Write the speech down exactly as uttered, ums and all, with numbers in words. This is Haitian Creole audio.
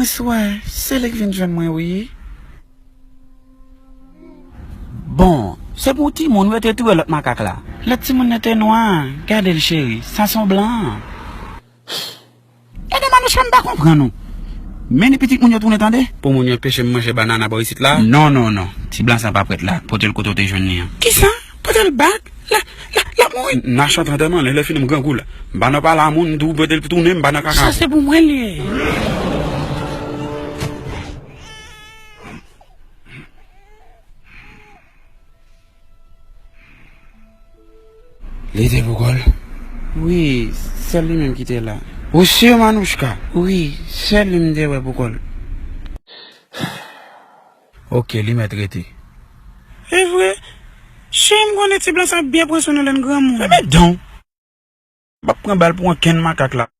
Swè, se li k vin jwenn mwen, wi. Bon, se pou timoun wi, te touye lòt makak la. Lòt timoun nan te nwa, gade l cheri, sa se yon blan. Ede Manouchka, m pa konprann ou. Men ni pitit moun yo tounen tande. Pou moun yo enpeche m manje banana bò isit la. Non, non, non. Ti blan sa pa prèt la. Pote l kote w te jwenn li an. Kisa? Pote l bak? La, la, l ap mouri. N a chante antèman, lè, lè fini m grangou la. M pa nan pale a moun, m di w pote l tounen, m pa nan kaka. Sa se pou mwen l ye. Li te pou kò l? Wi, sèl li menm ki te la. Ou si, Manouchka? Wi, sèl li m te wè pou kò l. Ok, li mèt rete. E vre? Cheri, m konnen ti blan sa ap byen pran swen nou lè n granmoun. Enben donk, m ap pran bal pou ankenn makak la.